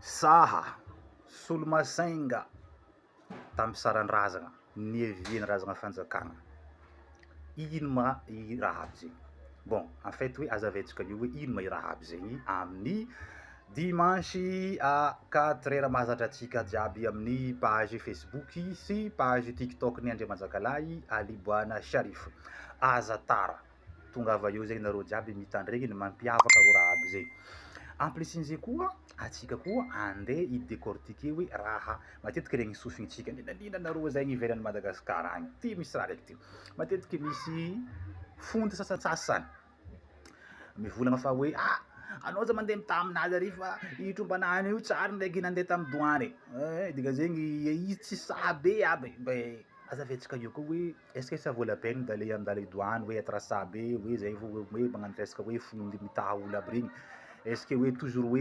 Saha, Solomasainga tamin'ny saran-drazana niavian'ny razana fanjakana. Ino ma i raha aby zegny? Bon, en fait hoe azavaintsika io hoe ino ma i raha aby zegny amin'ny dimanche à 4 heures mahazatra antsika jiaby amin'ny page Facebook sy page TikTok ny Andriamanjakalahy Ali Boana Sharif. Aza tara, tongava eo zegny nareo jiaby mitandregny ny mampiavaka reo raha aby zegny. En plus n'izay koa, atsika koa andeha hi-décortiquer hoe raha matetiky regny sofintsika indrindra nareo zegny ivelan'i Madagasikara agny. Ty misy raha raiky ty. Matetiky misy fondy sasantsasany mivolagna fa hoe ah, anao za mandeha mitaha aminazy ary fa i trombanany io tsary ndraiky nandeha tamin'ny doany. Eh, dikan'izegny izy tsy sahy be aby. Mba azavaintsika eo koa hoe est-ce que ça vaut la peine d'aller andalo douane hoe être sahy be hoe zay vao hoe magnano resaka hoe fondy mitaha olo aby regny. Est-ce que hoe toujours hoe.